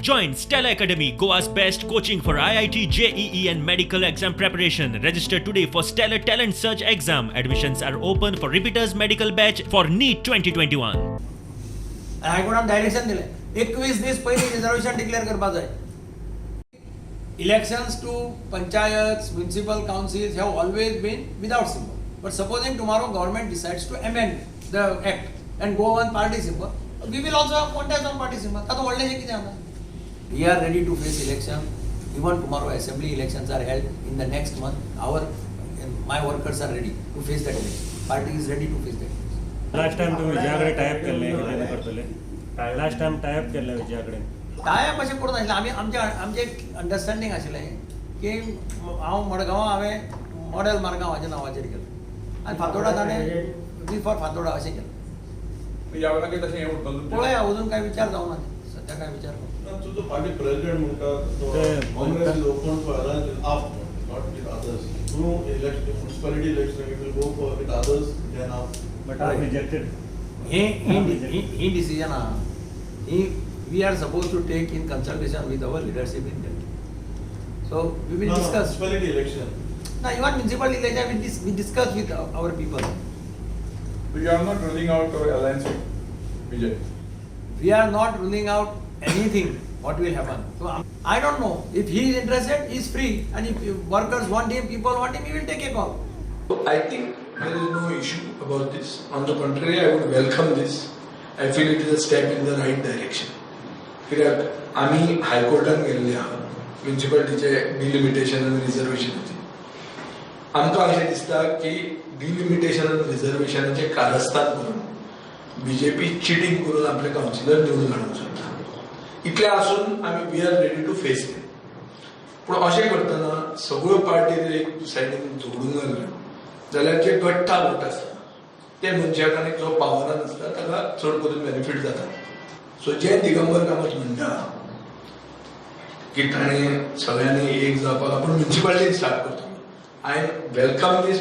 Join Stellar Academy, Goa's best coaching for IIT, JEE and medical exam preparation. Register today for Stellar Talent Search exam. Admissions are open for repeaters medical batch for NEET 2021. आनी हायकोर्टान direction दिलें, 21 दीस पयलीं reservation declare करपाक जाय. Elections to panchayats, municipal councils have always been without symbol. But supposing tomorrow government decides to amend the act and go on party symbol, we will also have contest on party symbol. तातूंत व्हडलेंशें कितें आसा? We are ready to face election. Even tomorrow assembly elections are held in the next month, our my workers are ready to face that election. Party is ready to face that election. Last time तुम्ही विजया कडेन type केल्लें कितें करतले? Last time type केल्लें विजया कडेन? Type अशें करूं नाशिल्लें. आमी आमचें आमचें एक अंडरस्टँडींग आशिल्लें की हांव मडगांवां हांवें मॉडेल मारगांव हाज्या नांवाचेर केलें आनी फातोडा ताणें we for Fatorda अशें केलें. ह्या वेळार तशें हें उरतलें तुमचें? पळोवया, अजून काय विचार जावना, सध्या काय विचार करूं. ना, तुजो पार्टी प्रेसिडेंट म्हणटा तो ते- Congress is open for alliance with AAP, not with others. Through election, municipality election, it will go for with others than AAP. But I rejected. हे ही ही डिसिजन आहा ही we are suppose to take in consultation with our leadership in Delhi, so we will No, no, discuss. Municipality election. ना, even municipal election we discuss with our people. So you are not ruling out our alliance with Vijay. We are not ruling out anything, what will happen. So I don't know. If he is interested, he is free, and if workers want him, people want him, he will take a call. I think there is no issue about this. On the contrary, I would welcome this. I feel it is a step in the right direction. कित्याक आमी हायकोर्टान गेल्ले आहा म्युनिसिपालिटीचे delimitation आनी रिजर्वेशनाचे. आमकां अशें दिसता की delimitation आनी रिजर्वेशनाचें कारस्थान करून बीजेपी चिटींग करून आपले कावन्सिलर निवडून हाडूंक सोदता. इतलें आसून आमी we are ready to face it. पूण अशें करतना सगळ्यो पार्टी जर एक सायडीन झगडूंक लागल्यो जाल्यार जे गट्टा वोट आसता ते मनशाक आनी जो पावरान आसता ताका चड करून बेनिफीट जाता. सो जे दिगंबर कामत म्हणटा की ताणें सगळ्यांनी एक जावपाक आपूण म्युनिसिपालिटीन स्टार्ट करतलो, I welcome this.